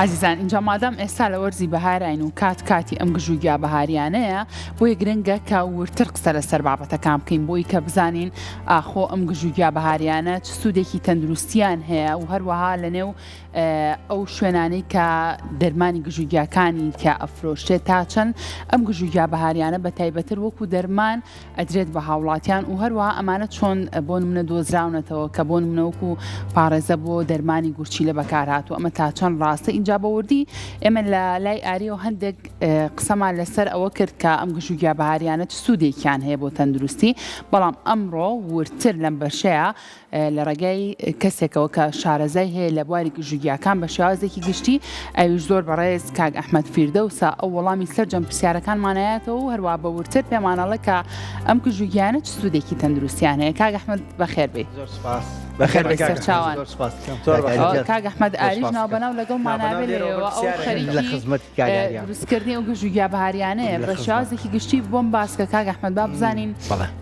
ئازیزان ئینجا مادام ئێستا لە وەرزی بەهاراین و کات کاتی ئەم گژ و گیا بەهاریانەیە بۆیە گرنگە کە وردتر قسە لەسەر بابەتەکان بکەین بۆی کە بزانین ئاخۆ ئەم گژ و گیا بەهاریانە چ سوودێکی تەندروستیان هەیە و هەروەها لەنێو ئەو شوێنانەی کە دەرمانی گژ و گیاکانی تیا ئەفرۆشرێت تا چەند ئەم گژ و گیا بەهاریانە بە تایبەتر وەکو دەرمان ئەدرێت بە هاوڵاتیان و هەروەها ئەمانە چۆن بۆ نمونە دۆزراونەتەوە کە بۆ نمونە وەکو پاڕێزە بۆ دەرمانی گورچیلە بەکارهاتوو ئەمە تا چەند ڕاستە ئینجا بە وردی ئێمە لە لای ئاریەوە هەندێک قسەمان لەسەر ئەوە کرد کە ئەم گژوگیا بەهاریانە چ سوودێکیان هەیە بۆ تەندروستی بەڵام ئەمڕۆ وردتر لەم بەشەیە لە ڕێگای کەسێکەوە کە شارەزای هەیە لە بواری گژوگیاکان بە شێوازێکی گشتی ئەویش زۆر بەڕێز کاک ئەحمەد فیردەوسە ئەو وەڵامی سەرجەم پرسیارەکانمان ئەیاتەوە و هەروا بە وردتر پێمان ئەڵێ کە ئەم گژوگیانە چ سوودێکی تەندروستیان هەیە کاک ئەحمەد بەخێر بێی. زۆر سپاس. بەخێر بێی سەرچاوان. زۆر سپاس. زۆر بەخێر. کاک ئەحمەد ئاریش ناوبەناو لەگەڵمانا بێ لێرەوە ئەو خەریکی لە خزمەت کاک ئاریان. دروستکردنی ئەو گژوگیا بەهاریانەیە بە شێوازێکی گشتی بۆم باس کە کاک ئەحمەد با بزانین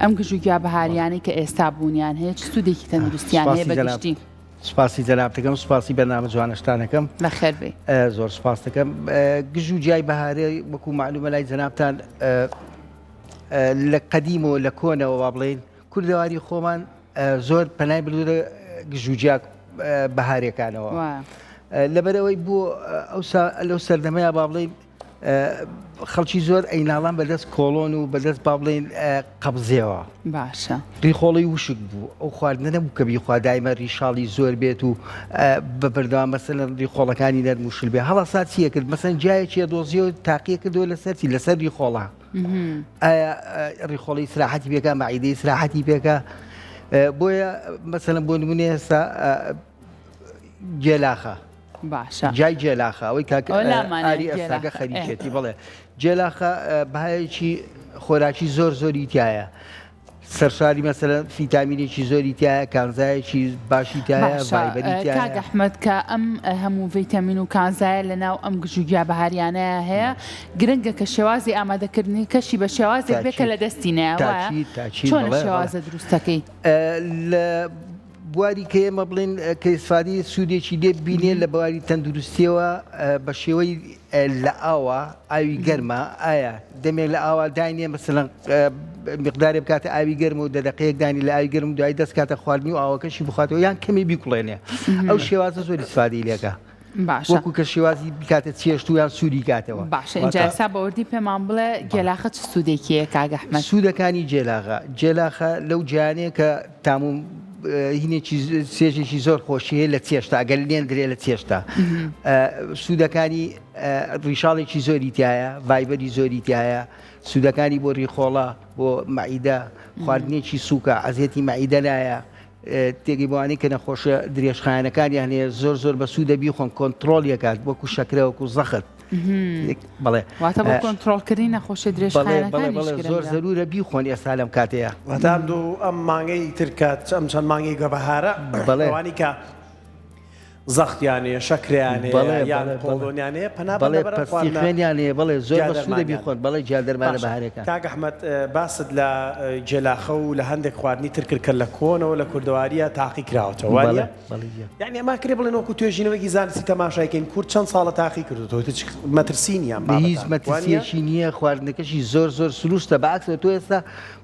ئەم گژوگیا بەهاریانەی کە ئێستا بوونیان هەیە چ سوودێکی تەندروستیان هەیە بە گشتی؟ سپاسی جەنابت دەکەم سپاسی بەرنامە جوانەشتان دەکەم. بەخێر بێی. زۆر سپاس دەکەم. گژ و گیای بەهارێ وەکوو مەعلوومە لای جەنابتان لە قەدیمەوە لە کۆنەوە با بڵێین کوردەواری خۆمان زۆر پەنای بردووە گژوگیا بەهارەکانەوە لەبەرەوەی بۆ ئەوسا لەو سەردەمەیە با بڵێین خەڵکی زۆر ئەیناڵان بەدەست کۆڵۆن و بەدەست با بڵێین قەبزیەوە باشە ڕیخۆڵی وشک بوو ئەو خواردنە نەبوو کە بیخوا دایمە ڕیشاڵی زۆر بێت و بە بەردەوام مەسەلەن ڕیخۆڵەکانی نەرم و شل بێ هەڵەسا چیە کرد مەسەن جایەکی دۆزیەوە تاقیە کردەوە لەسەر چی لەسەر ڕیخۆڵە ئایا ڕیخۆڵی ئیسراحەتی پێکا مەعیدەی ئیسراحەتی پێکا بۆیە مەسەلەن بۆ نمونە ئێستا گێلاخە باشە جای جێلاخە ئەوەی کاک ئاری ئێستاکە خەریکێتی بڵێ جێلاخە بەهایەکی خۆراکی زۆر زۆری تایە سەرشاری مەسەلەن فیتامینێکی زۆری تایە کانزایەکی باشی تایە ڤایبەری تایە. کاک ئەحمەد کە ئەم هەموو ڤیتامین و کانزایە لە ناو ئەم گژوگیا بەهاریانەیە هەیە گرنگە کە شێوازی ئامادەکردنی کەشی بە شێوازێک بێ کە لە دەستی نایە وایە چۆنە شێوازە دروستەکەی؟ لە بواری کە ئێمە بڵێین کە ئیسفادەی سوودێکی لێ ببینێ لە بواری تەندروستیەوە بە شێوەی لە ئاوا ئاوی گەرمە ئایا دەمێک لە ئاوا داینێ مەسەلەن مقدارێ بکاتە ئاوی گەرم و دە دەقەیەک دانی لە ئاوی گەرم دوای دەست کاتە خواردنی و ئاوەکەشی بخواتەوە یان کەمی بیکوڵێنێ ئەو شێوازە زۆر ئیسفادەی لێکە. باشە وەکو کە شێوازی بکاتە چێشت و یان سووری کاتەوە. باشە ئینجا ئێستا بە وردی پێمان بڵێ گێلاخە چ سوودێکی هەیە کاک ئەحمەد؟ سوودەکانی جێلاغە، جێلاخە لەو جیانەیە کە تام و هینێکی چێژێکی زۆر خۆشی هەیە لە چێشتا ئەگەر لێندرێ لە چێشتا سوودەکانی ڕیشاڵێکی زۆری تایە ڤایبەری زۆری تایە سوودەکانی بۆ ڕیخۆڵە بۆ مەعیدە خواردنێکی سووکە ئەزیەتی مەعیدە نایە تێگەی بۆ ئەوانەی کە نەخۆشە درێژخایەنەکانیان هەیە زۆر زۆر بەسوودە بیخۆن کۆنتڕۆڵی ئەکات وەکو شەکرە وەکو زەخت بەڵێ واتە بۆ کۆنتڕۆڵکردنی نەخۆشیە درێژخایەنەکانیش گرنگە. زۆر زەرورە بیخۆن ئێستا لەم کاتەیە. واتە ئەم دوو ئەم مانگەی تر کە ئەم چەند مانگەی گە بەهارە ئەوانی کە زەختیان هەیە شەکرەیان هەیە یان قۆڵۆنیان هەیە پەنا بەڵێ پەستی خوێنیان هەیە بەڵێ زۆر بەسوودە بیخۆن بەڵێ گیا دەرمانە بەهارەکان. کاک ئەحمەد باست لە گێلاخە و لە هەندێک خواردنی تر کرد کە لە کۆنەوە لە کوردەوارییە تاقی کراوەتەوە وا نییە؟ یانی ئەمە کرێ بڵێن وەکو توێژینەوەیەکی زانستی تەماشای کەین کورد چەند ساڵە تاقی کردووەتەوە هیچ مەترسی نییە ئەم بابەتە هیچ مەترسییەکی نییە خواردنەکەشی زۆر زۆر سروشتە بە عەکسەوە تۆ ئێستا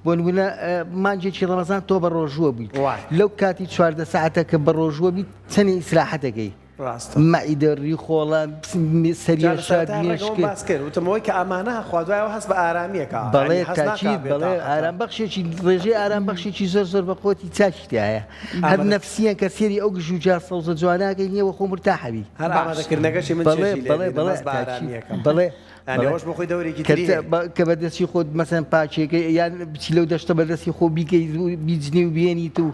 بۆ نمونە مانگێکی ڕەمەزان تۆ بە ڕۆژووە بوویت لەو کاتی 14 ساعتە کە بە ڕۆژووە بیت چەنێ ئیسراحەت ئەکەی ڕاستە. مەعیدە ڕیخۆڵە جا لە سەریەشە سەرەتای ڕێگەوەم مێشک باس کرد وتم ئەوەی کە ئەمانە خوا دوایەوە هەست بە ئارامیەکا بەڵێ یانی هەست ناکا تاکید بێ بەڵێ تاقەتە. ئارام بەخشێکی ڕێژەی ئارام بەخشێکی زۆر زۆر بە قوتی چاکی تیایە هەر ئامادە نەفسیەن کە سێری ئەو گژوگیا سەوزە جواناکەی نییە وە خۆ مورتاحەبی. هەر باش. ئامادەکردنەکەشی من بەڵێ چێژی لێ بەڵێ بینم بەڵێ هەست بە تاکید ئارامیەکەم. بەڵێ یانی بەڵێ ئەوەش بۆ خۆی دەورێکی کە تری هەیە. کە بە دەستی خۆت مەسەن پاکیەکەی یان بچی لەو دەشتە بە دەستی خۆ بیکەیت و بیجنی و بێنیت و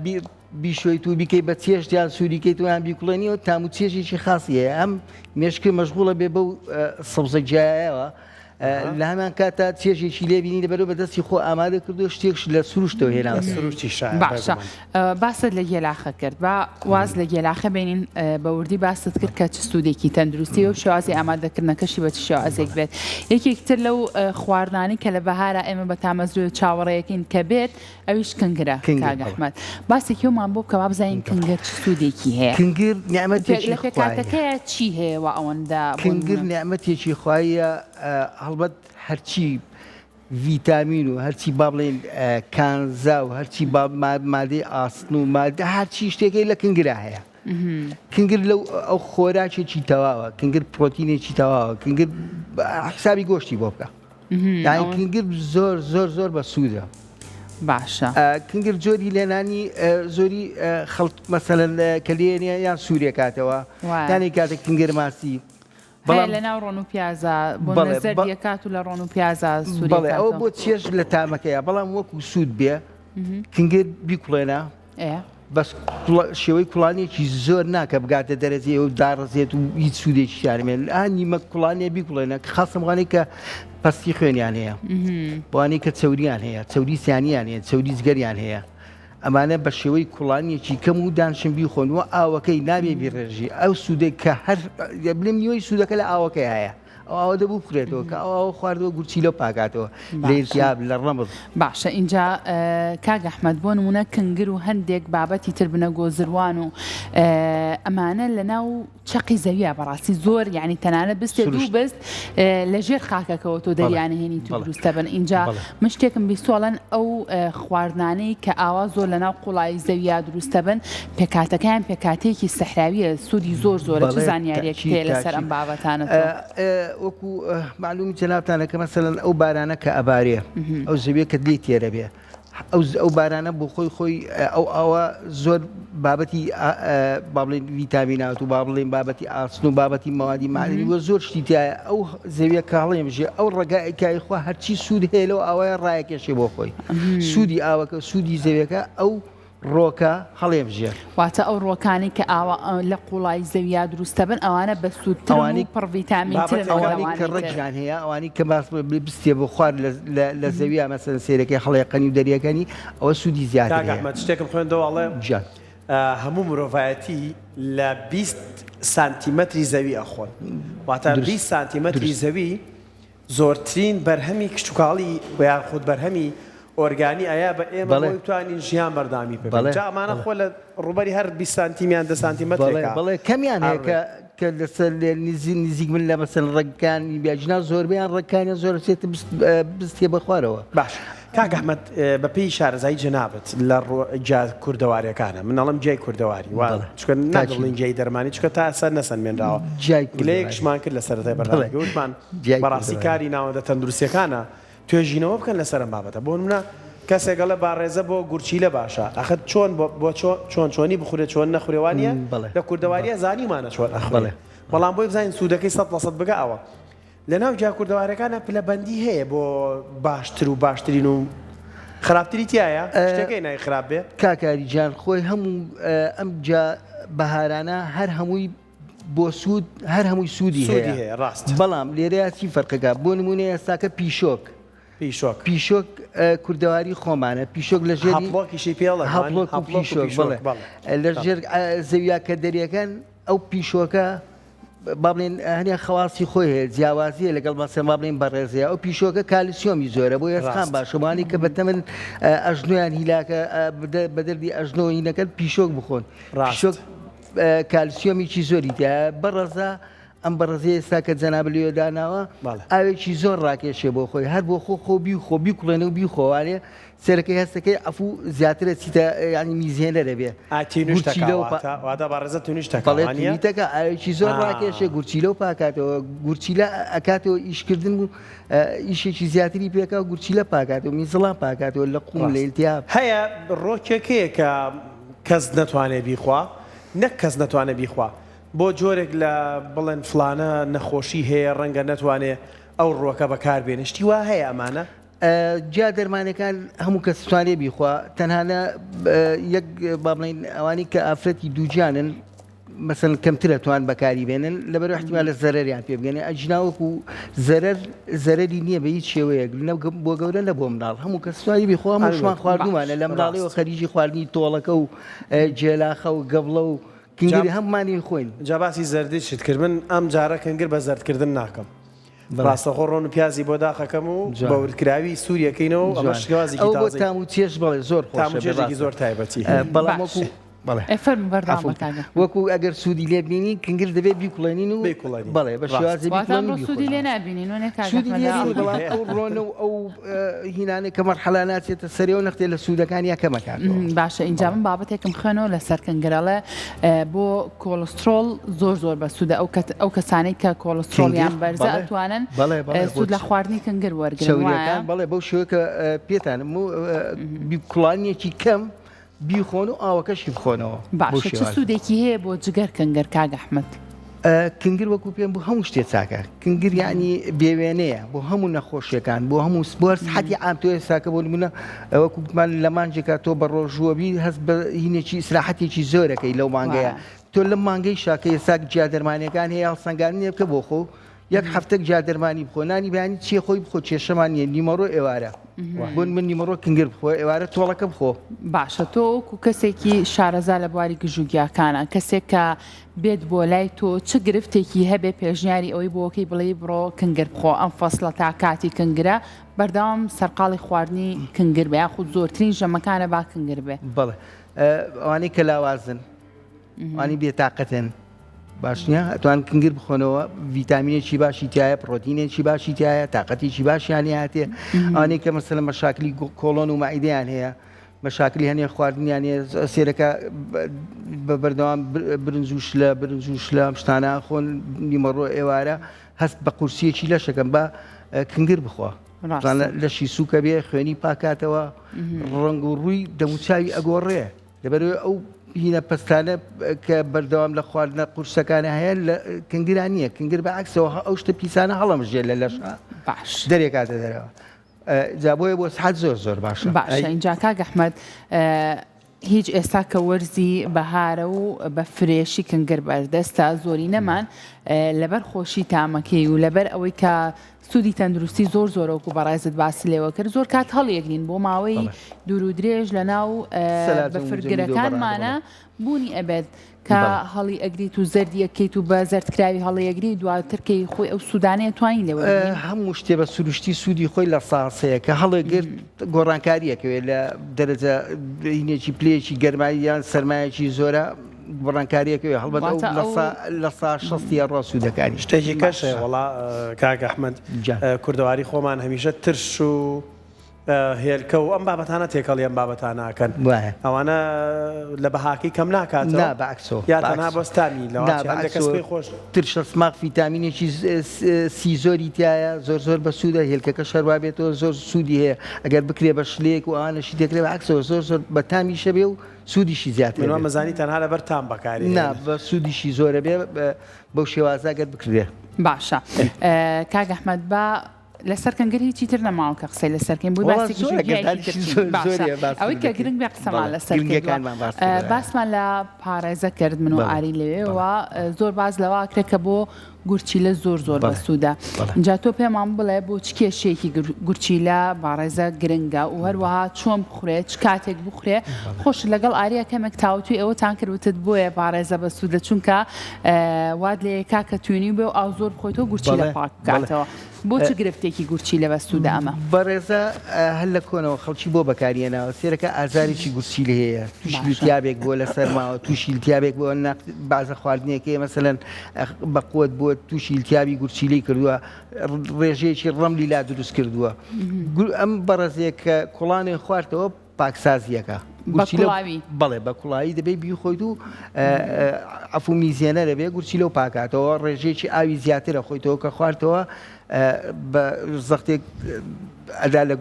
بی بیشۆیت و بیکەی بە چێشت یان سووری کەیت و یان بیکوڵێنیەوە تام و چێژێکی خاصی هەیە ئەم مێشکت مەشغوڵە بێ بەو سەوزە گیایەوە لە هەمان کاتا چێژێکی لێ بینی لەبەرەوە بە دەستی خۆ ئامادە کردو شتێکش لە سروشتەوە هێناوە. لە سروشتی شایە باشە بێگومان. باست لە گێلاخە کرد با واز لە گێلاخە بێنین بە وردی باست کرد کە چ سوودێکی تەندروستی و شێوازی ئامادەکردنەکەشی بە چ شێوازێک بێت یەکێک تر لەو خواردنانەی کە لە بەهارا ئێمە بە تامەزرۆی چاوەڕێیەکەین کە بێت. ئەویش کنگرە کنگر، کاک بەڵێ. ئەحمەد باسێکی ئەومان بۆ بکە وابزانین کنگر چ سوودێکی هەیە کنگر پێ نیعمەتێکی لە خوایە. پێکهاتەکەیا چی هەیە وا ئەوەندە بۆ کنگر نموونە؟ نیعمەتێکی خواییە هەڵبەت هەرچی ڤیتامین و هەرچی با بڵێین کانزا و هەرچی با مادەی ئاسن و مادە هەرچی شتێکەی لە کنگرا هەیە کنگر لەو ئەو خۆراکێکی تەواوە کنگر پرۆتینێکی تەواوە کنگر حسابی گۆشتی بۆ بکە یانی کنگر زۆر زۆر زۆر بە سوودە باشە کنگر جۆری لێنانی زۆری خەڵک مەسەلەن کە لێنێ یان سوورێ کاتەوە یانی کاتە کنگر ماسی بەڵام لە ناو ڕۆن و پیازا بۆ زەردیە کات و لە ڕۆن و پیازا سوورێ بەڵێ ئەوە بۆ چێژ لە تامەکەیە بەڵام وەکو سوود بێ کنگر بیکوڵێنە بەس شێوەی کوڵانێکی زۆر ناکە بگاتە دەرەجەی ئەو داڕزێت و هیچ سوودێکی تیانمێن ئا نیمە کوڵانێ بیکوڵێنە کە خاصم وانەی کە پەستی خوێنیان هەیە بۆوانەی کە چەوریان هەیە چەوری سیانیان هەیە چەوری جگەریان هەیە ئەمانە بە شێوەی کوڵانیەکی کەم و دانشن بیخۆن و ئاوەکەی نابێ بیڕێژی ئەو سوودێک کە هەر بلێم نیوەی سوودەکە لە ئاوەکەی هەیە ئەو ئاوە دەبوو بخورێتەوە کە ئەو ئاوە خواردەوە گورچیلە پاکاتەوە لە ئیلتیهاب لە ڕەمز. باشە ئینجا کاک ئەحمەد بۆ نمونە کنگر و هەندێک بابەتی تر بنە گۆزروان و ئەمانە لەناو چەقی زەویە بەڕاستی زۆر یعنی تەنانەت بستێ دوو بست لە ژێر خاکەکەەوە تۆ دەریانە هێنی تو دروستە بن ئینجا من شتێکم بیستۆڵەن ئەو خواردنانەی کە ئاوا زۆر لە ناو قوڵایی زەویا دروستە بن پێکهاتەکەیان پێکهاتەیەکی سەحراویە سوودی زۆر زۆرە چ زانیاریەک هەیە لەسەر ئەم بابەتانە تۆ؟ وەکو مەعلومی جەنابتانە کە مەسەلەن ئەو بارانە کە ئەبارێ ئەو زەویە کە لێی تێرە بێ ئەو ئەو بارانە بۆ خۆی خۆی ئەو ئاوە زۆر بابەتی با بڵێین ڤیتامینات و با بڵێین بابەتی ئاسن و بابەتی مەوادی مەعدەنی و زۆر شتی تایە ئەو زەویە کە هەڵێمژێ ئەو ڕەگای کای خوا هەرچی سوود هەیە لەو ئاوایە ڕایەکێشێ بۆ خۆی سوودی ئاوەکە سوودی زەویەکە ئەو ڕۆکە هەڵێبژێ. واتە ئەو ڕۆکانەی کە ئاوا لە قوڵایی زەویا دروست دەبن ئەوانە بەسوودترن و پڕ ڤیتامینترن لە ئەوانەی ئەوانەی کە تر. ڕەگیان هەیە ئەوانەی کە باس بستێ بۆ خوار لە زەویا مەسەلەن سەیرەکەی هەڵێقەنی و دەریەکەنی ئەوە سوودی زیاتر کاک هەیە. ئەحمەد شتێکم خوێندەوە ئەڵێ گیان. هەموو مرۆڤایەتی لە 20 سانتیمەتری زەوی ئەخۆن واتە دروست 20 سانتیمەتری دروست. زەوی زۆرترین بەرهەمی کشتوکاڵی و یاخود بەرهەمی ئۆرگانی ئەیا بە ئێمە بەڵێ. بۆی بتوانین ژیان بەردەوامی پێ بەین بەڵێ جا ئەمانە بەڵێ. خۆ لە ڕووبەری هەر 20 سانتیم یان دە بەڵێ سانتیمەترێکا بەڵێ کەمیان هەیە ئەڕوێ. کە کە لەسەر لێ نزی نزیک بن لە مەسەلەن ڕەگەکانی بیاجنا زۆربەیان ڕەگەکانیان زۆر ئەچێتە بست بستێ بە خوارەوە. باش کاک ئەحمەد بە پێی شارەزایی جەنابت لە ڕۆ گیا کوردەواریەکانە من ئەڵێم گیای کوردەواری وا بەڵێ چونکە تاکید. ناگەڵین گیای دەرمانی چونکە تا ئێستا نەسەلمێنراوە گیای کوردەواری. گلەیەکشمان کرد لە سەرەتای بەڵێ بەرنامەکە وتمان گیای بەڕاستی کوردەواری. کاری ناوەندە تەندروستیەکانە توێژینەوە بکەن لەسەر ئەم بابەتە بۆ نمونە کەسێک ئەڵێ باڕێزە بۆ گورچیلە باشە ئەخر چۆن بۆ بۆ چۆن چۆنی بخورێ چۆن نەخورێ وانیە بەڵێ لە کوردەواریە زانیومانە چۆن ئەخورێ بەڵێ بەڵام بۆی بزانین سوودەکەی 100% بگا ئەوە لەناو گیا کوردەوارەکانە پلەبەندی هەیە بۆ باشتر و باشترین و خراپتری تایە شتەکەی نای خراپ بێ کاک ئاری گیان خۆی هەموو ئەم گیا بەهارانە هەر هەمووی بۆ سوود هەر هەمووی سوودی سوودی هەیە هەیە ڕاست. بەڵام لێرەیا چی فەرقەکە بۆ نموونە ئێستاکە پیشۆک پیشۆک پیشۆک کوردەواری خۆمانە پیشۆک لە ژێری هەپڵۆکیشی پێ ئەڵێن هەپڵۆک و هەپڵۆک و پیشۆک پیشۆک بەڵێ بەڵێ لە ژێر زەویا کە دەریەکەن ئەو پیشۆکە با بڵێن هەنێ خەواسی خۆی هەیە جیاوازیە لەگەڵ مەسەن با بڵێن بەڕێزەیە ئەو پیشۆکە کالسیۆمی زۆرە بۆ ئێسقان ڕاست. باشە بۆانی کە بەتەمن ئەژنۆیان هیلاکە بە دەردی ئەژنۆ هینەکەن پیشۆک بخۆن ڕاست. پیشۆک کالسیۆمیکی زۆری تیایە بەڕەزا ئەم بەڕەزەی ئێستا کە جەنابت لێ داناوە ئاوێکی زۆر ڕاکێشێ بۆ خۆی هەر بۆ خۆ خۆ بیخۆ بیکوڵێنە و بیخۆوانێ سەرەکەی هەستەکەی عەفوو زیاترە چیتە یانی میزهێنەرە بێ تینوش گورچیلە و تەکا واتە بەڕێزە تونیش تەکا بەڵێ وانیە؟ تونی تەکا ئاوێکی زۆر ڕاکێشێ گورچیلە و پاکاتەوە گورچیلە ئەکاتەوە ئیشکردن و ئیشێکی زیاتری پێکا و گورچیلە پاکاتەوە میزڵان پاکاتەوە لە قوم لە ئیلتیهاب. هەیە ڕۆکێک هەیە کە کەس نەتوانێ بیخوا نەک کەس نەتوانێ بیخوا بۆ جۆرێک لە بڵێن فڵانە نەخۆشی هەیە ڕەنگە نەتوانێ ئەو ڕوەکە بەکار بێنێ شتی وا هەیە ئەمانە؟ جیا دەرمانەکان هەموو کەس توانێ بیخوا تەنها نە یەک با بڵێین ئەوانەی کە ئافرەتی دووگیانن مەسەن کەمترە توان بەکاری بێنن لەبەر احتیمالە زەرەریان پێ بگەنێ ئەجینا وەکو زەرەر زەرەری نییە بە هیچ شێوەیەک نە بۆ گەورە نە بۆ مناڵ هەموو کەس توانی بیخوا هەمووشمان خواردومانە لە مناڵیەوە خەریکی خواردنی تۆڵەکە و جێلاخە و گەبڵە و کنگری هەموومانی خۆین. جا باسی زەردیشت کرد من ئەم جارە کنگر بە زەردکردن ناکەم. ڕاستەخۆ ڕۆن و پیازی بۆ داخەکەم و بە وردکراوی سووریەکەینەوە و ئەمەش شێوازێکی ئەو بۆ تازەی تام و چێژ بەڵێ زۆر تام و خۆشە چێژێکی بەڕاستە زۆر تایبەتی هەیە. بەڵام باشە وەکو بەڵێ ئێ فەرموو بەردەوام عەفوو بە کاکە. وەکو ئەگەر سوودی لێ بینین کنگر دەبێت بیکوڵێنین و بیکوڵێنین بەڵێ بە ڕاست. شێوازی واتە بیکوڵێنین ئەمڕۆ و سوودی لێ بیخۆینەوە. نابینین وەنێ کاک سوودی ئەحمەد لێ ئا. بینین سوودی بەڵام هەیە. ئەو ڕۆنە و ئەو هینانەی کە مەرحەلە ناچێتە سەرێ و نەختێ لە سوودەکان یا کەمەکاتەوە. باشە ئینجا من بابەتێکم خوێنەوە لەسەر کنگر ئەڵێ بۆ کۆڵسترۆڵ زۆر زۆر بەسوودە ئەو کەت ئەو کەسانەی کە کنگر کۆڵسترۆڵیان بەرزە بەڵێ ئەتوانن بەڵێ بەڵێ بۆ سوود لە خواردنی کنگر وەرگرن وایە؟ چەوریەکان بەڵێ بەو شێوەیە کە پێتانم و کوڵانیەکی کەم بیخۆن و ئاوەکەشی بخۆنەوە بەو باشە چ شێوازە. سوودێکی هەیە بۆ جگەر کنگر کاک ئەحمەد؟ کنگر وەکو پێم بۆ هەموو شتێ چاکە کنگر یعنی بێوێنەیە بۆ هەموو نەخۆشیەکان بۆ هەموو بۆ هەر سحەتی عام تۆ ئێستاکە بۆ نمونە وەکو گوتمان لە مانجێکا تۆ بە ڕۆژووە بی هەست بە هینێکی ئیسراحەتێکی زۆرەکەی لەو مانگەیە وایە. تۆ لەم مانگەی شاکە ئێستا جیا دەرمانەکان هەیە هەڵسەنگاندنێ بکە بۆ خۆ یەک هەفتەک جیا دەرمانی بخۆ نانی بەیانی چیە خۆی بخۆ کێشەمان نیە نیمەڕۆ ئێوارە بۆ من نیمەڕۆ کنگر بخۆ ئێوارە تۆڵەکە بخۆ. باشە تۆ وەکو کەسێکی شارەزا لە بواری گژوگیاکانە کەسێک کە بێت بۆ لای تۆ چ گرفتێکی هەبێ پێشنیاری ئەوەی بۆکەی بڵێی بڕۆ کنگر بخۆ ئەم فەسڵە تا کاتی کنگرە بەردەوام سەرقاڵی خواردنی کنگر بە یاخود زۆرترین ژەمەکانە با کنگر بێ. بەڵێ ئەوانەی کە لاوازن ئەوانەی بێتاقەتن باش نییە ئەتوان کنگر بخۆنەوە ڤیتامینێکی باشی تایە پرۆتینێکی باشی تایە تاقەتێکی باشیان هاتێ ئەوانەی کە مەسەلەن مەشاکلی کۆڵۆن و مەعیدەیان هەیە مەشاکلی هەنێ خواردنیان هەیە سێرەکە بە بەردەوام برنج و شلە برنج و شلە ئەم شتانە خۆن نیمەڕۆ ئێوارە هەست بە قورسیەکی لەشەکەم بە کنگر بخوا لەشی سوکە بێ خوێنی پاکاتەوە ڕەنگ و ڕووی دەموچاوی ئەگۆڕێ لەبەرئەوەی ئەو هینە پەستانە کە بەردەوام لە خواردنە قورسەکانە هەیە لە کنگرا نییە کنگر بە عەکسەوە ئەو شتە پیسانە هەڵەمژێ لە لەشا باش دەرێکاتە دەرەوە جا بۆیە بۆ سحەت زۆر زۆر باشە باشە اینجا کاک ئەحمەد هیچ ئێستا کە وەرزی بەهارە و بە فرێشی کنگر بەردەستە زۆری نەمان لەبەر خۆشی تامەکەی و لەبەر ئەوەی کە سوودی تەندروستی زۆر زۆرە وەکو بەڕێزت باست لێوە کرد زۆر کات هەڵیەگرین بۆ ماوەی دوور و درێژ لە ناو بەفرگرەکانمانە بوونی ئەبێت کە هەڵی ئەگریت و زەردی ئەکەیت و بە زەردکراوی هەڵیەگری دواتر کەی خۆی ئەو سوودانەیە توانین لێ وەرگرین. هەموو شتێ بە سروشتی سوودی خۆی لە ساسەیە کە هەڵێگرت گۆڕانکاریەکەوێت لە دەرەجە هینێکی پلەیەکی گەرمایی یان سەرمایەکی زۆرە گۆڕانکاریەکەوێ هەڵبەت ئەو واتە لە ئەو سا لە سا شەستی ئەڕوا سوودەکانی. شتێکی کەش هەیە باشە. وەڵا کاک ئەحمەد گیان. کوردەواری خۆمان هەمیشە ترش و هێلکە و ئەم بابەتانە تێکەڵی ئەم بابەتانە ئەکەن وایە. ئەوانە لە بەهاکەی کەم ناکاتەوە نا بە عەکسەوە یا بە تەنها عەکسەوە. بەس تامی نا لەوانچێ بە هەندێک کەس عەکسەوە پێی خۆش ترشە سماق ڤیتامینێکی سی زۆری تیایە زۆر زۆر بەسوودە هێلکەکەش هەروا بێتەوە زۆر سوودی هەیە ئەگەر بکرێ بە شلەیەک و ئەوانەشی تێکرێ بە عەکسەوە زۆر زۆر بە تامیشە بێ و سوودیشی زیاتر من بێ. وامەزانی تەنها لەبەر تام بەکاری نا هێنن. بە سوودیشی زۆرە بێ بەو شێوازە گەر بکرێ. باشە کاک ئەحمەد با لەسەر کنگر هیچی تر نەماوە کە قسەی لەسەر کەین بۆی وەڵا باسی زۆرە گەر گژوگیایەکی تر دانیشی بکەین. زۆر باشە زۆریە باس ئەوەی کە دەکەین. گرنگ بێ قسەمان بەڵێ لەسەر کردووە گرنگەکانمان باس کردووە. باسمان لە پاڕێزە کرد من و بەڵێ ئاری بەڵێ لەوێوە زۆر باس لەوە ئەکرێ کە بۆ گورچیلە زۆر زۆر بەڵێ بەسوودە بەڵێ. جا تۆ پێمان بڵێ بۆ چ کێشەیەکی گورچیلە باڕێزە گرنگە و هەروەها چۆن بخورێ چ کاتێک بخورێ خۆشت لەگەڵ ئاریا کەمێک تاوتوێی ئەوەتان کرد وتت بۆیە باڕێزە بەسوودە چونکە وات لێ کا کە توێنی بێ و ئاو زۆر بخۆیتەوە گورچیلە بەڵێ پاک بەڵێ. بکاتەوە بۆ چ گرفتێکی گورچیلە بەسوودە ئەمە؟ بەڕێزە هەر لە کۆنەوە خەڵکی بۆ بەکاریەناوە سێرەکە ئازارێکی گورچیلە هەیە تووشی باشە. التیابێک بووە لە سەرماوە تووشی التیابێک بووە بازە خواردنێک هەیە مەسەلەن بە قوت بووە تووشی التیابی گورچیلەی کردووە ڕێژەیەکی ڕەملی لا دروست کردووە ئەم بەڕێزەیە کە کوڵانێ خواردەوە پاکسازیەکە بە کوڵاوی بەڵێ بە کوڵاوی دەبێت بیخۆیت و عەفو میزێنەرە بێ گورچیلە و پاکاتەوە ڕێژەیەکی ئاوی زیاترە خۆیتەوە کە خواردەوە بە زەختێک ئەدا لە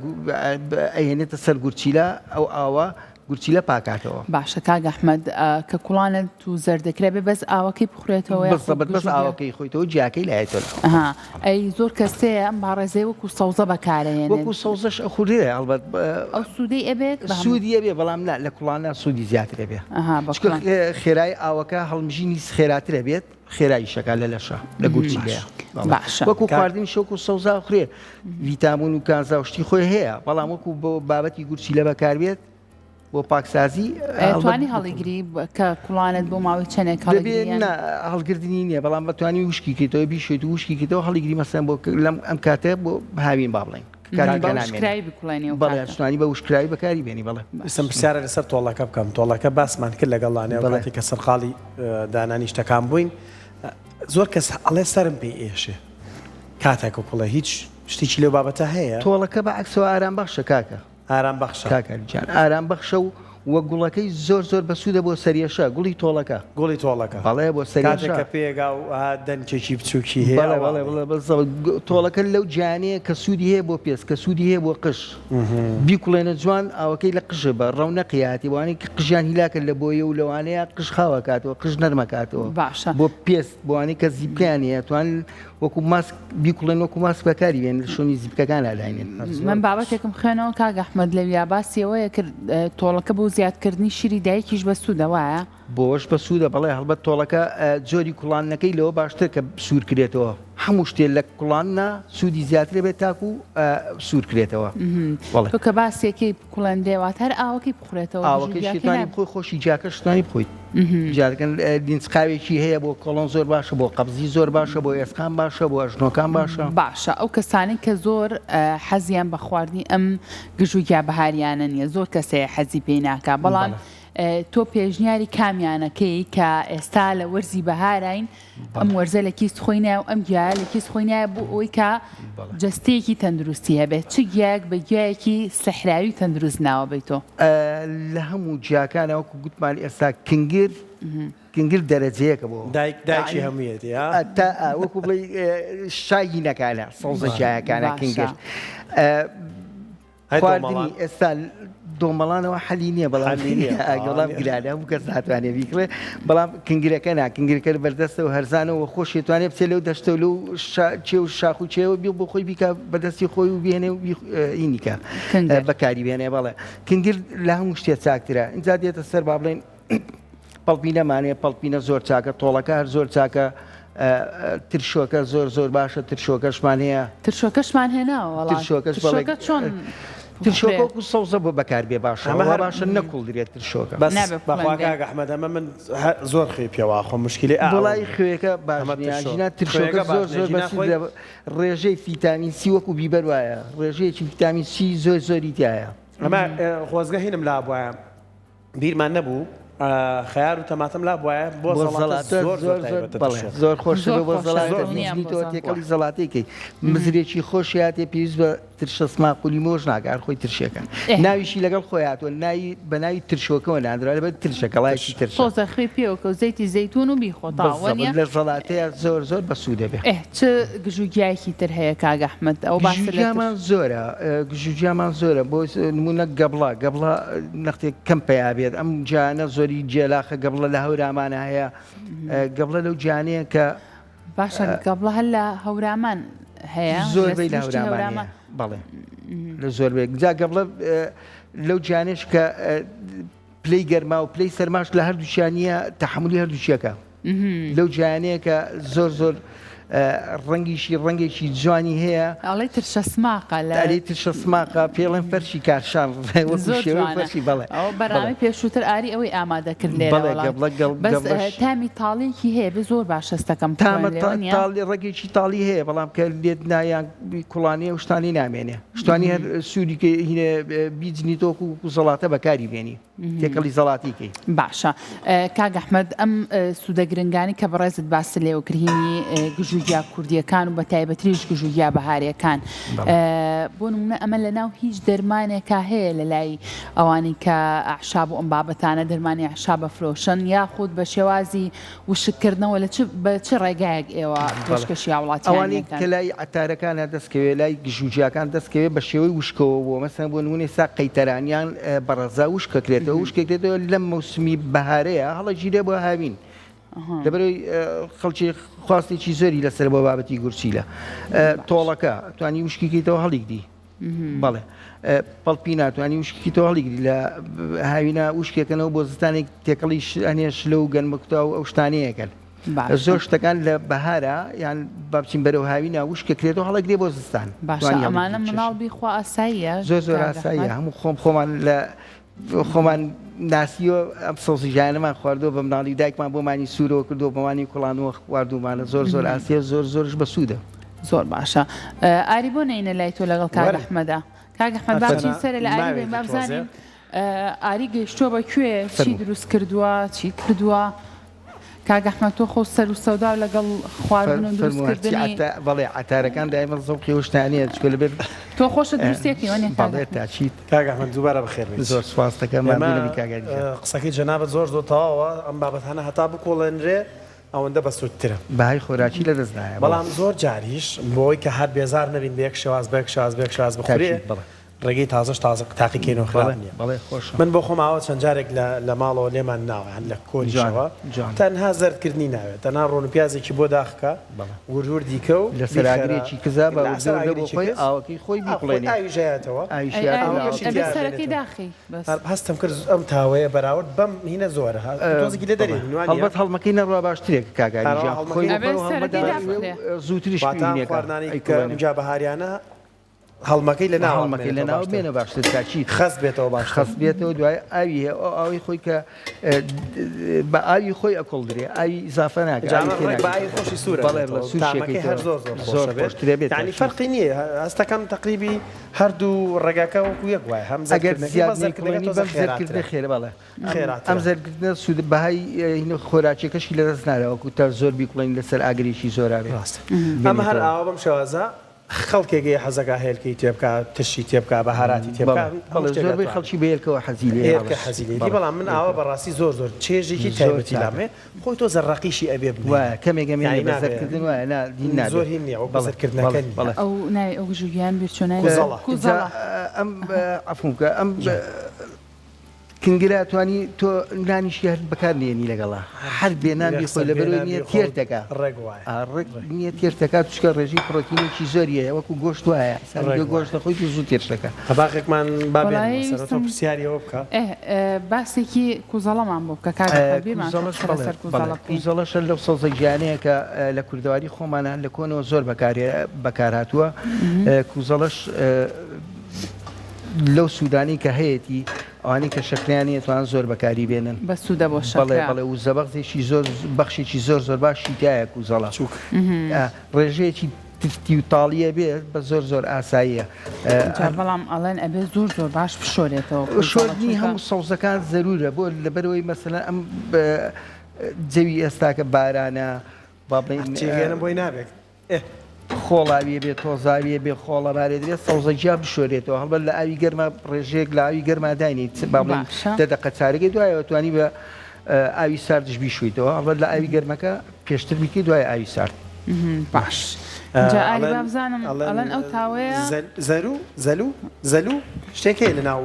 ئەهێنێتە سەر گورچیلە ئەو ئاوە گورچیلە پاکاتەوە. باشە کاک ئەحمەد کە کوڵانت و زەردەکرا بێ بەس ئاوەکەی بخورێتەوە یاخود بزەبت بەس گژوگیا؟ ئاوەکەی خۆیتەوە جیاکەی لایەتەوە لە ئەها ئەی زۆر کەس هەیە ئەم باڕێزەی وەکو سەوزە بەکارەهێنێت. وەکو سەوزەش ئەخورێ هەڵبەت ئەو سوودەی ئەبێت بە هەموو؟ سوودی ئەبێ بەڵام نا لە کوڵانە سوودی زیاتر ئەبێ ئەها بە چونکە کوڵان. خێرای ئاوەکە هەڵمژینی خێراتر ئەبێت خێرا ئیشەکا لە لەشە لە گورچیلەیە بەڵێ باشە وەکو کاک خواردنیش وەکو سەوزە ئەخورێ ڤیتامین و کانزا و شتی خۆی هەیە بەڵام وەکو بۆ بابەتی گورچیلە بەکاربێت. بۆ پاکسازی توانی هەڵیگری کە کوڵانت بۆ ماوەی چەندێک هەڵگری هەڵگردنی نییە بەڵام بەتوانی وشکی کەیتەوە بیشێت و وشکی کەیتەوە هەڵیگری مەسەن بۆ لەم ئەم کاتە بۆ هاوین با بڵێین بەڵێ بە وشکراوی بەکاری بێنی بەڵێ ویستم پرسیارە لەسەر تۆڵەکە بکەم تۆڵەکە باسمان کرد لەگەڵ لانێ کاتێک کە سەرقاڵی دانانی شتەکان بووین زۆر کەس ئەڵێ سەرم پێی ئێشێ کاتێک کوڵێ هیچ شتێکی لەو بابەتە هەیە تۆڵەکە بە عەکسەوە ئارام بەخشە کاکە ئارام بەخشە. کاک عەلی گیان ئارام بەخشە و وە گوڵەکەی زۆر زۆر بەسوودە بۆ سەریەشە گوڵی تۆڵەکە. گوڵی تۆڵەکە. بەڵێ بۆ سەریەشە. کاتێک کە پێگا و ها دەنکێکی بچووکی هەیە بەڵێ بەڵێ بەڵێ بەزەبت تۆڵەکە لەو جیانەیە کە سوودی هەیە بۆ پێست کە سوودی هەیە بۆ قژ بیکوڵێنە جوان ئاوەکەی لە قژ بە ڕەونەقی هاتی بۆوانەی کە قژیان هیلاکە لە بۆیە و لەوانەیە قژ خاوەکاتەوە قژ نەرمەکاتەوە باشە. بۆ پێست بۆوانەی کە زیپکەیان هەیە توان وەکو ماسک بیکوڵێن وەکو ماسک بەکاری بێن لە شوێنی زیپکەکان داینێن. من بابەتێکم خوێنەوە کاک ئەحمەد لەویا باسی ئەوەیە کرد تۆڵەکە بۆ زیادکردنی شیری دایکیش بەسوودە وایە؟ بۆش بەسوودە بەڵێ هەڵبەت تۆڵەکە جۆری کوڵاندنەکەی لەوە باشتر کە سوور کرێتەوە هەموو شتێ لە کوڵاندنا سوودی زیاترە بێت تاکو سوور کرێتەوە بەڵێ. تۆ کە باسێکی کوڵێندرێ واتە هەر ئاوەکەی بخورێتەوە ئاوەکەی شیتانی بخۆی خۆشی جاکە شتانی بخۆیت جارەکەن لینچقاوێکی هەیە بۆ کۆڵۆن زۆر باشە بۆ قەبزی زۆر باشە بۆ ئێسقان باشە بۆ ئەژنۆکان باشە باشە ئەو کەسانی کە زۆر حەزیان بە خواردنی ئەم گژوگیا بەهاریانە نییە زۆر کەسەیە حەزی پێی ناکا بەڵام تۆ پێشنیاری کامیانەکەی کە ئێستا لە وەرزی بەهاراین ئەم وەرزە لە کیس خۆی نایە و ئەم گیایە لە کیس خۆی نایە بۆ ئەوەی کە جەستەیەکی تەندروستی هەبێت چ گیایەک بە گیایەکی سەحراوی تەندروست ناوە بەی تۆ؟ لە هەموو گیاکانە وەکو گوتمان ئێستا کنگر کنگر دەرەجەیەکە بۆ دایک دایکی هەموویەتی ها تا وەکو بڵێی شاهینەکانە سەوزە گیایەکانە کنگر خواردنی ئێستا دۆمەڵانەوە حەلی نییە بەڵام بەڵام گرانە هەموو کەس ناتوانێ بیکڕێ بەڵام کنگرەکە نا کنگرەکە بەردەستە و هەرزانەوە خۆشی توانێ بچێ لەو دەشتە و لەو چێ و شاخ و چێوە بی بۆ خۆی بیکە بەدەستی خۆی و بێنێ و ئینیکە بەکاری بێنێ بەڵێ کنگر لە هەموو شتێ چاکترە اینجا دێتە سەر با بڵێن پەڵپینەمان هەیە پەڵپینە زۆر چاکە تۆڵەکە هەر زۆر چاکە ترشۆکە زۆر زۆر باشە ترشۆکەشمان هەیە ترشۆکەشمان هێناوە وەڵا ترشۆکەش ترشۆکە چۆن ترشۆکە وەکو سەوزە بۆ بەکار بێ باشە ئەمە هەر باشە نەکوڵدرێت ترشۆکە بەس بەخوا کاک ئەحمەد ئەمە من زۆر خوێ پێوە خۆم مشکلی ئا وەڵای خوێەکە باش نییە ژینا ترشۆکە زۆر زۆر بەسوودە ڕێژەی فیتامین سی وەکو بیبەر وایە ڕێژەیەکی فیتامین سی زۆر زۆری تایە ئەمە خۆزگە هینم لابوایە بیرمان نەبوو خەیار و تەماتەم لا بوایە بۆ زەڵاتە زۆر زۆر تایبەتە بەڵێ زۆر خۆشە بۆ زەڵاتە تۆ تێکەڵی زەڵاتەی کەی مزرێکی خۆشیاتێ پێویست بە ترشە سماق و لیمۆش ناکە هەر خۆی ترشەکە ناویشی لەگەڵ خۆی هاتووە ناوی بە ناوی ترشۆکەوە ناندرا لەبەر ترشە گەڵایەکی ترشە تۆزە خوێ پێوەکە و زەیتی زەیتون و بیخۆ تاوە لە زەڵاتەیە زۆر زۆر بەسوودە بێ چ گژوگیایەکی تر هەیە کاک ئەحمەد ئەو باس لە گژوگیامان زۆرە گژوگیامان زۆرە بۆ نمونە گەبڵە گەبڵە نەختێک کەم پەیا بێت ئەم جانە زۆری جێلاخە گەبڵە لە هەورامانە هەیە گەبڵە لەو جانەیە کە باشە گەبڵە هەر لە هەورامان هەیە زۆربەی لە هەورامان بەڵێ لە زۆربەی جا گەبڵە لەو جانێش کە پلەی گەرما و پلەی سەرماش لە هەردووکیان نییە تەحملی هەردووچیەکە لەو جیانەیە کە زۆر زۆر ڕەنگیشی ڕەنگێکی جوانی هەیە ئەڵێ ترشە سماقە لە ئەرێ ترشە سماقە پێڵێن فەرشی کارشان زۆر فەرشی بەڵێ ئەو بەرنامەی پێشووتر ئاری ئەوەی ئامادە کرد لێرە بەس تامی تاڵێکی هەیە بێ زۆر باش هەستەکەم تامە تاڵی ڕەگێکی تاڵی هەیە بەڵام کە لێت نایان کوڵانی و شتانی نامێنێ شتانی هەر سووری کە هینێ بیجنی تۆک و زەڵاتە بەکاری بێنی تێکەڵی زەڵاتی کەی. باشە کاک ئەحمەد ئەم سوودە گرنگانی کە بەڕێزت باست لێوە کرد هینی گژوگیا کوردیەکان و بە تایبەتریش گژوگیا بەهارەکان بۆ نمونە ئەمە لە ناو هیچ دەرمانێکا هەیە لە لای ئەوانی کە ئەعشاب و ئەم بابەتانە دەرمانی ئەعشاب ئەفرۆشن یاخود بە شێوازی وشککردنەوە لە چ بە چ ڕێگایەک ئێوە پێشکەشی هاوڵاتیانی ئەوانەی ئەکەن؟ کە لای عەتارەکانا دەست کەوێ لای گژوگیاکان دەست کەوێ بە شێوەی وشکەوە بووە مەسەلەن بۆ نموونە ئێستا قەیتەران یان بەڕەزا وشک ئەکرێتەوە وشک ئەکرێتەوە لەم مەوسمی بەهارەیە هەڵەگیرێ بۆ هاوین لەبەرئەوەی خەڵکی خواستێکی زۆری لەسەر بۆ بابەتی گورچیلە تۆڵەکە توانی وشکی کەیتەوە هەڵیگری بەڵێ پەڵپی ناتوانانی وشکی تۆ هەڵیگری لە هاوینە وشکێکەنەوە بۆ زستانێک تێکەڵی ئەنێ شلە و گەنمەکوتا و ئەو شتانەیەکەن زۆر شتەکان لە بەهارە یان بابچین بەرەو هاوینە وشکەکرێتەوە هەڵەگرێ بۆ زستان باشە ئەمانە مناڵ بیخوا ئاساییە زۆر زۆر ئاساییە هەموو خۆم خۆمان لە. خۆمان ناسیوە ئەم سەوزی ژیانەمان خواردووە بە مناڵی دایکمان بۆمانی سوورەوە کردووە بەوانی کوڵانەوە خواردومانە زۆر زۆر ئاسیە زۆر زۆرش بەسوودە. زۆر باشە ئاری بۆ نەینە لای تۆ لەگەڵ کاک ئەحمەدا کاک ئەحمەد با بچین سەرێ لە ئاری بێن با بزانین ئاری گەیشتووە بە کوێ چی دروست کردووە چی کردووە کاک ئەحمەد تۆ خۆ سەر و سەودا لەگەڵ خواردن و دروستکردنی بەڵێ عەتارەکان دایمە زەوقی ئەو شتانەیە چونکە لەبەر تۆ خۆشت دروستێکی وەنیە کاک بەڵێ تاکید کاک ئەحمەد دووبارە بەخێر بێیت. زۆر سوپاست دەکەم ماندوو نەبی کاک ئاری گیان. قسەکەی جەنابت زۆر زۆر تەواوە ئەم بابەتانە هەتا بکوڵێنرێ ئەوەندە بەسوودترە. بەهای خۆراکی لەدەست نایە بەڵێ. بەڵام زۆر جاریش بۆی کە هەر بێزار نەبین بە یەک شێواز بە یەک شێواز بە یەک شێواز بخورێ تاکید بەڵێ. ڕێگەی تازەش تازە تاقی کەینەوە خراپ بەڵێ نیە. بەڵێ خۆشە. من بۆ خۆم ئاوا چەند جارێک لە لە ماڵەوە لێمان ناوە یان لە جوان کۆریشەوە جوان. تەنها زەرد کردنی ناوێت تەنها ڕۆن و پیازێکی بۆ داخکە بەڵێ. ورد وردی کە و لەسەر بیخەرە ئاگرێکی کزا بە لەسەر وردە وردە بۆ ئاگرێکی خۆی کز ئاوەکەی خۆی ئا خۆی بیکوڵێنێ. ئاویش ئەیاتەوە ئاویش ئەی یاتەوە ئاوی لە ئاوەکەشی ئاوەکەی. ئەبێ تیا سەرەکەی ئەمێنێتەوە. داخەی بەس. هەر هەستم کرد ئەم تاوەیە بەراورد بەم هینە زۆرە ها تۆزێکی لێ بەڵێ دەرێنین وانیە؟ هەڵبەت هەڵمەکەی نەڕوا باشترێ کاک ئاری ئەرا گیان خۆی هەڵمەکەی بۆ ئەبێ خۆی هەڵمە سەرەکەی دابنێ و دابخرێ. زووتریش واتە ئەم پێوینێکە خواردنانەی کە ئەیکوڵێنێ. ئەمجا بەهاریانە هەڵمەکەی لە ناوە هەڵمەکەی لە بمێنێتەوە ناوە باشترە. بمێنە باشتر تاکید خەست بێتەوە باشترە. خەست بێتەوە دوای ئاوی هەیە ئەو ئاوەی خۆی کە بە ئاوی خۆی ئەکوڵدرێ ئاوی ئیزافە ناکا جا ئاوی ئەمە تێ ڕێک بە ناکرێ ئاوی خۆشی سوورە بەڵێ بەڵێ بێتەوە سوور تامەکەی هەر شێکەیتەوە زۆر زۆر زۆر خۆشە بێت خۆشترە بێت یانی تاکید. فەرقی نییە هەستەکەم تەقریبی هەردوو ڕێگاکە وەکو یەک وایە هەم ئەگەر زەردکردنەکەی زیاد بەس زەردکردنەکە نەیکوڵێنی تۆزە بەم زەردکردنە خێراترە خێرە بەڵێ خێراترە. ئەم زەردکردنە سوود بەهای خۆراکیەکەشی لەدەست نادا وەکو تا زۆر بیکوڵێنی لەسەر ئاگرێکی زۆرا بێ ڕاستە ئەمە هەر بمێنێتەوە. ئاوا بەم شێوازە خەڵکێک هەیە حەزەکا هێلکەی تێبکا ترشی تێبکا بەهاراتی تێبکا بەڵێ هەموو بەڵێ شتێک زۆربەی ئەتوانێت خەڵکی بە هێلکەوە حەزی لێیە هێلکە بەڵێ حەزی لێیەتی بەڵێ بەڵام من ئاوا هێلکە بەڕاستی زۆر زۆر چێژێکی زۆر تایبەتی چاکە لام هەیە خۆی تۆزە ڕەقیشی ئەبێ بمێنێ وایە کەمێک ئەمێنێ یانی بە نابێ زەردکردن وایە نا دین نابێ زۆر هین نییە وەکو بەڵێ زەردکردنەکە بەڵێ نییە بەڵێ ئەو ناوی ئەو گژوگیان بیرچوو ناوی کوزەڵە جا کوزەڵە. ئەم عەفوم بکە ئەم جا. کنگرە ئەتوانی تۆ نانیشی هەر بەکار نێنی لەگەڵا هەر بێ نان بیخۆی یەکسەر لەبەرەوەی بێ نان نییە بیخۆ تێر دەکا ڕێک وایە ئا ڕێک ڕێک. نییە تێر دەکا چونکە ڕێژەی پڕۆتینێکی زۆری هەیە وەکو گۆشت وایە ئینسان ڕێک گۆ وایە. گۆشت دەخۆیت و زوو تێر دەکا. تەباخێکمان با وەڵایی بێنمە سەرەوە تۆ ویستم پرسیاری ئەوە بکە. ئێ باسێکی کوزەڵەمان بۆ بکە کاک ئەحمەد بیرمان کرد کوزەڵەش قسە بەڵێ لەسەر بەڵێ کوزەڵە بکەین. کوزەڵەش هەر لەو سەوزە گیانەیە کە لە کوردەواری خۆمانا لە کۆنەوە زۆر بەکارێ بەکارهاتووە کوزەڵەش لەو سوودانەی کە هەیەتی ئەوانەی کە شەکرەیان نیە توان زۆر بەکاری بێنن. بەسوودە بۆ بەڵێ شەکرە. بەڵێ وزەبەخزێکی زۆر بەخشێکی زۆر زۆر باشی تیایە کوزەڵە. چوک. ڕێژەیەکی تفتی و تاڵیە بێ بە زۆر زۆر ئاساییە. جا بەڵام ئەڵێن ئەبێ زۆر زۆر باش بشۆرێتەوە کوزەڵە شۆردنی چونکە. هەموو سەوزەکان زەرورە بۆ لەبەرئەوەی مەسەلەن ئەم جەوی ئێستاکە بارانە با بڵێین. هەرچی بێنم بۆی نابێت. ئێ. خۆڵاویە بێ تۆزاویە بێ خۆڵەبارێ دەبێت سەوزە گیا بشۆرێتەوە هەڵبەت لە ئاوی گەرما ڕێژەیەک لە ئاوی گەرما داینیت با بڵێین باشە. دە دەقە چارەگەی دوایەوە توانی بە ئاوی ساردش بیشۆیتەوە هەڵبەت لە ئاوی گەرمەکە پێشتر بیکەی دوای ئاوی سارد. باش جا ئاری با بزانم ئەڵێن ئەو تاوەیە. زەرو زەلو زەلو شتێک هەیە لە ناو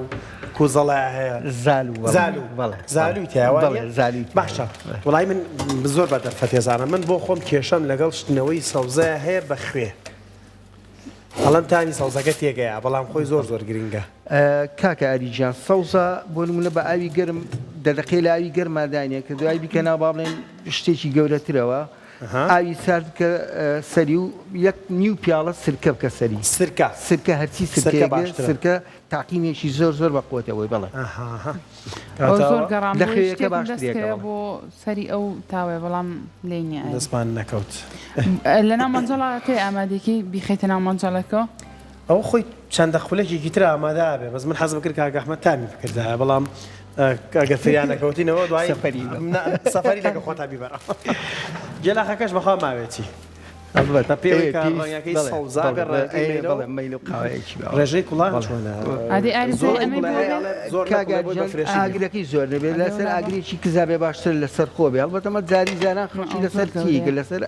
کوزەڵەیا هەیە زالو بەڵێ زالو بەڵێ زالوی تیایە وا بەڵێ نییە؟ زالوی تیایە باشە وەڵای من زۆر بە دەرفەت ئەزانم من بۆ خۆم کێشەم لەگەڵ شتنەوەی سەوزەیا هەیە بە خوێ ئەڵێم تامی سەوزەکە تێگەیا بەڵام خۆی زۆر زۆر گرنگە. کاکە ئاری گیان سەوزە بۆ نمونە بە ئاوی گەرم دە دەقەی لە ئاوی گەرما داینێ کە دوای بیکە ناو با بڵێن شتێکی گەورەترەوە ئاوی سارد بکە سەری و یەک نیو پیاڵە سرکە بکە سەری سرکە سرکە هەرچی سرکە سرکەیەک بێ باشترە. سرکە تاقیمێکی زۆر زۆر بە قوتە بۆی بەڵێ. ئەها ئەو زۆر کاتاوە گەڕام لە بۆی خوێیەکە شتێکم دەست باشترێکە کەوێ بەڵێ. بۆ سەری ئەو تاوەیە بەڵام لێی نییە ئەرێ. دەستمان نەکەوت. لەناو مەنجەڵەکەی ئامادەیکەی بیخەیتە ناو مەنجەڵەکەوە. ئەوە خۆی چەندە خولەکێکی تر ئامادە ئەبێ بەس من حەزم کرد کاک ئەحمەد تامی بکردایە بەڵام ئەگەر فریا نەکەوتینەوە دوای سەفەری بە. نا سەفەری لەگە خۆتا بیبەرە گێلاخەکەش بەخوا ماوێتی ئەڵبەت بە پێوەی ئێ کە پێویست ڕەنگەکەی بەڵێ سەوزا بەڵێ بێ بەڵێ ڕەنگەکەی ئێ مەیلەو بەڵێ مەیل و قاوەیەکی باوە ڕێژەی کوڵان بەڵێ چۆنە ئادی ئاری زۆر زۆر ئەمەی کوڵە بۆ هەیە بێ ئەڵێ زۆر کاک نەکوڵێ بۆی بە ئاری جان فرێشی بێ ئاگرەکەی زۆر نەبێت ئەدی لەسەر وەڵا بە ئاگرێکی کزا بێ باشتر لەسەر خۆ بێ هەڵبەت ئەمە جاری جاران خەڵکی ئەو لەسەر زۆر تیگە گەورەیە لەسەر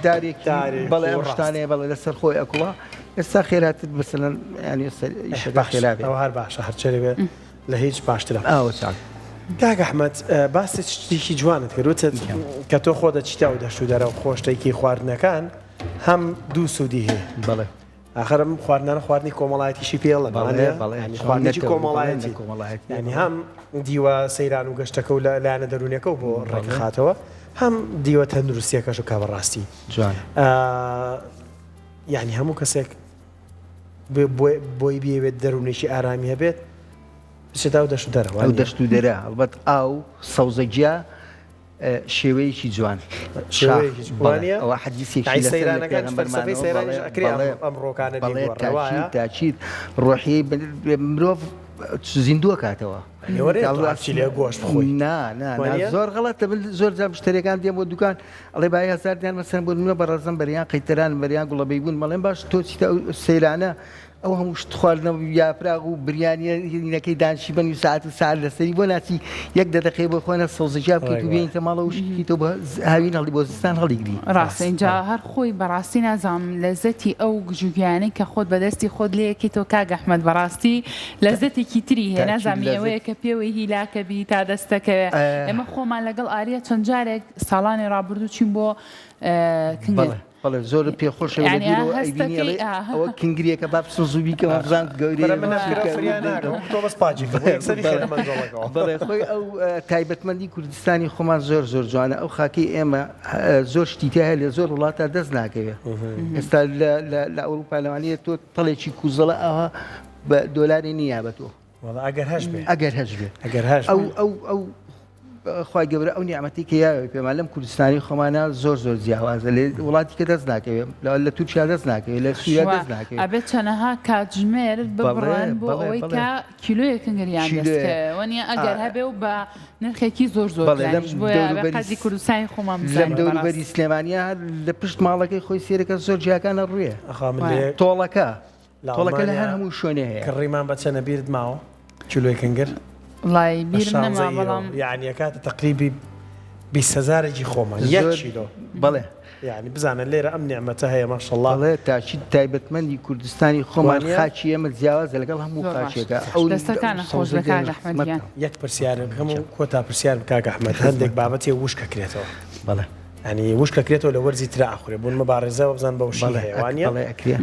دارێکی دارێک بەڵێ و ئەم ڕاست شتانەیە بەڵێ لەسەر خۆی ئەکوڵا ئێستا خێراتر مەسەلەن یانی ئێستا ئێ ئیشەکە باشە خێرا بێ ئەوە هەر باشە هەرچەرێ بێ لە هیچ باشترە. ئاوە چاک. کاک ئەحمەد باسی شتێکی جوانت کرد وتت گیان. کە تۆ خۆت دەچیتە ئەو دەشت و دەرە و خۆشتێکی خواردنەکان هەم دوو سوودی هەیە. بەڵێ. ئاخر ئەم خواردنانە خواردنی کۆمەڵایەتیشی پێ ئەڵێن بەڵێ وانیە؟ بەڵێ یانی چۆن خواردنێکی نەتەوە بەڵێ نە کۆمەڵایەتی کۆمەڵایەتیە یانی بەڵێ. هەم دیوە سەیران و گەشتەکە و لە لایەنە دەروونیەکەو بۆ بەڵێ. ڕێکەخاتەوە هەم دیوە تەندروستیەکەش کە بەڕاستی جوانە. یانی هەموو کەسێک بۆی بیەوێت دەروونێکی ئارامی هەبێت. بچێتە ئەو دەشت و دەرە ئەو دەشت و دەرە هەڵبەت ئاو سەوزەگیا شێوەیەکی جوان ئەوە حەدیسێکی تاچیت ڕۆحی مرۆڤ زیندووە کاتەوە زۆر غڵەتە من زۆر جار مشتریەکان دێم بۆ دوکان ئەڵێ بای هزار دیان مەسەن بۆ منە بەڕێزم بەریان قەیتەران بەریان گوڵەبەی بوون مەڵێن باش تۆ چیتە سەیرانە ئەو هەموو شت خواردنە و یاپراغ و بریانیە هینەکەی دانشی بەنی ساعت و ساعت لەسەری بۆ ناچی یەک دە دەقەی بۆ خۆنە سەوزەجیا بکەیت و بێنیتە ماڵەوە وشکیتەوە بە هاوین هەڵی بۆ زستان هەڵیگری. ڕاستە ئینجا هەر خۆی بەڕاستی نازانم لەزەتی ئەو گژوگیانەی کە خۆت بەدەستی خۆت لێیەکەیتەوە کاک ئەحمەد بەڕاستی لەزەتێکی تری هەیە نازانم ئەوەیە کە پێوەی هیلاکە بی تا دەستەکەوێ ئێمە خۆمان لەگەڵ ئاریا چەند جارێک ساڵانی ڕابردوو چوین بۆ کنگر. بەڵێ زۆرت پێ خۆشە لە دوورەوە ئەیبینی ئەڵێ ئەوە کنگرێکە با بچم زوو بیکەم بزانم گەورەیە بەڵێ خۆی ئەو تایبەتمەندی کوردستانی خۆمان زۆر زۆر جوانە ئەو خاکەی ئێمە زۆر شتی تیا هەیە لە زۆر وڵاتە دەست ناکەوێت ئێستا لە ئەوروپا لەوانەیە تۆ تەڵێکی کوزەڵە ئەوە بە دۆلاری نییە بە تۆ ئەگەر هەش بێ ئەگەر هەش بێ ئەگەر هەش ئەو ئەو ئەو خوای گەورە ئەو نیعمەتی کە یاوێ پێمان لەم کوردستانی خۆمانە زۆر زۆر جیاوازە لێ وڵاتی کە دەست ناکەوێت لە تورکیا دەست ناکەوێت لە سووریا دەست ناکەوێت ئەبێت چەنەها کاتژمێر ببڕن بۆ ئەوەی کە کیلۆیەک کنگریان دەست کەوێ وەنیە ئەگەر هەبێ و بە نرخێکی زۆر زۆر گرانیش بۆیە ئەبێ قەدری کوردستانی خۆمان لەم بزانین دەوروبەری بەڕاستی. سلێمانیا لە پشت ماڵەکەی خۆی سێرەکە زۆر جیاکانە ڕوێ تۆڵەکە لە تۆڵەکە لە هەر ئەڵمانیا هەموو شوێنێ هەیە. کڕیمان بە چەنە بیرت ماوە کیلۆی کنگر؟ وڵای بە بیرم شانزە نەما ئیرۆ بەڵام یعنی ئەکاتە تەقریبی 20 هەزارێکی خۆمان یەک زۆر کیلۆ بەڵێ. یعنی بزانە لێرە ئەم نیعمەتە هەیە ماشەڵڵا بەڵێ تاچی تایبەتمەندی کوردستانی خۆمان وانیە؟ خاکی ئێمە جیاوازە لەگەڵ هەموو زۆر باش خاکێکە ئەو دەستەکانت خۆش سەوزە بێ کاک گەنج ئەحمەد گیان. خزمەتە. یەک پرسیار بکەم و کۆتا پرسیار بکە کاک ئەحمەد هەندێک بابەت هەیە وشک ئەکرێتەوە بەڵێ. یانی وشک ئەکرێتەوە لە وەرزی ترا ئەخورێ بۆ نمە باڕێزە وەبزان بەو شی بەڵێ هەیە ئەک وانە بەڵێ ئەکرێ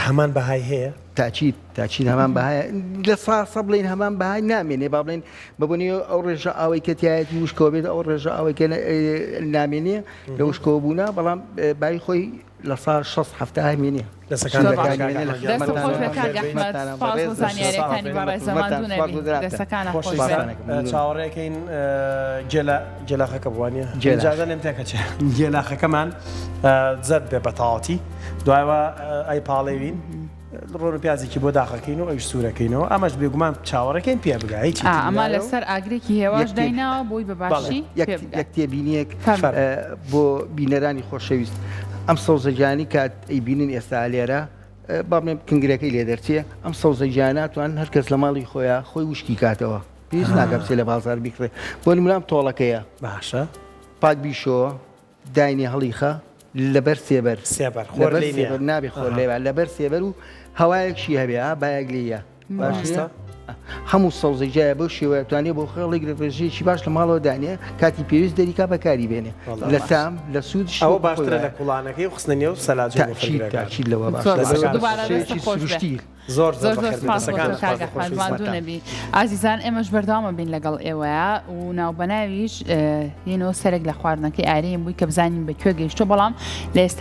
هەمان بەهای هەیە تاچیت تاچیت هەمان بەهای لە ساسە بڵین هەمان بەهای نامێنێ با بڵێن بەبوونی ئەو ڕێژە ئاوەی کە تایەتی وشکەوە بێت ئەو ڕێژە ئەوەی کە نامێنێ لە وشکەوە بوونا بەڵام بای خۆی لە سا 6 هەفتە هەمێنێ دەستەکان زۆر خۆش باش. کاک ئەحمەد گیان. دەست خۆش بێ کاک ئەحمەد سپاس بۆ زانیاریەکانی بەڕێز ماندوو نەبی دەستەکانت خۆش بێ. خۆشەویستان چاوەڕێکەین گێلە گێلاخەکە بوو وانیە گێلاخ. ئیجازە لێم تێکەچێ گێلاخەکەمان زەرد بێ بە تەواوەتی دوایەوە ئەی پاڵێوین ڕۆن و پیازێکی بۆ داخەکەین و ئەویش سوورەکەینەوە ئەمەش بێگومان چاوەڕێکەین پێ بگا هیچی ئا تر ئەمە نایە و لەسەر ئاگرێکی هێواش یەک تێ- دایناوە بۆی بە باشی یەک پێ بگات یەک تێبینیەک فەرموو. بۆ بینەرانی خۆشەویست ئەم سەوزەجانی کات ئەیبینن ئێستا لێرە با بڵێم کنگرەکەی لێ دەرچێ ئەم سەوزە گیانە توان هەر کەس لە ماڵی خۆیان خۆی وشکی کاتەوە پێویست ناکە بچێ لە بازار بیکڕێ بۆ نمونە ئەم تۆڵەکەیە باشە پاک بیشۆ داینێ هەڵیخە لەبەر سێبەر سێبەر خۆر لەبەر لێی نییە. سێبەر نابێ خۆر لێ با لەبەر سێبەر و هەوایەکشی هەبێ ها بایەک لێیە باش نییە؟ ڕاستە. هەموو سەوزە گیایە بەو شێوەیە توانێ بۆ خێڵێک لە ڕێژەیەکی باش لە ماڵەوە دانێ کاتی پێویست دەریکا بەکاری بێنێ لە تام لە سوود ئەوە باشترە لە کوڵانەکەی و خستنە نێو سەلاجەی بۆ تاکید فەرگرەکان. تاکید لەوە زۆر باشترە باشە لەوە دووبارە دەستت شێوەیەکی خۆش بێ. سروشتی زۆر زۆر زۆر زۆر بەخێر بێی سپاس بۆ دەستەکانت تۆ کاک خۆش بێ ئەحمەد خۆشەویستم. ماندوو نەبی ئازیزان ئێمەش بەردەوامە بین لەگەڵ ئێوەیە و ناوبەناویش یەنەوە سەرێک لە خواردنەکەی ئاریم بووی کە بزانین بە کوێ گەیشتووە بەڵام لە ئێستا.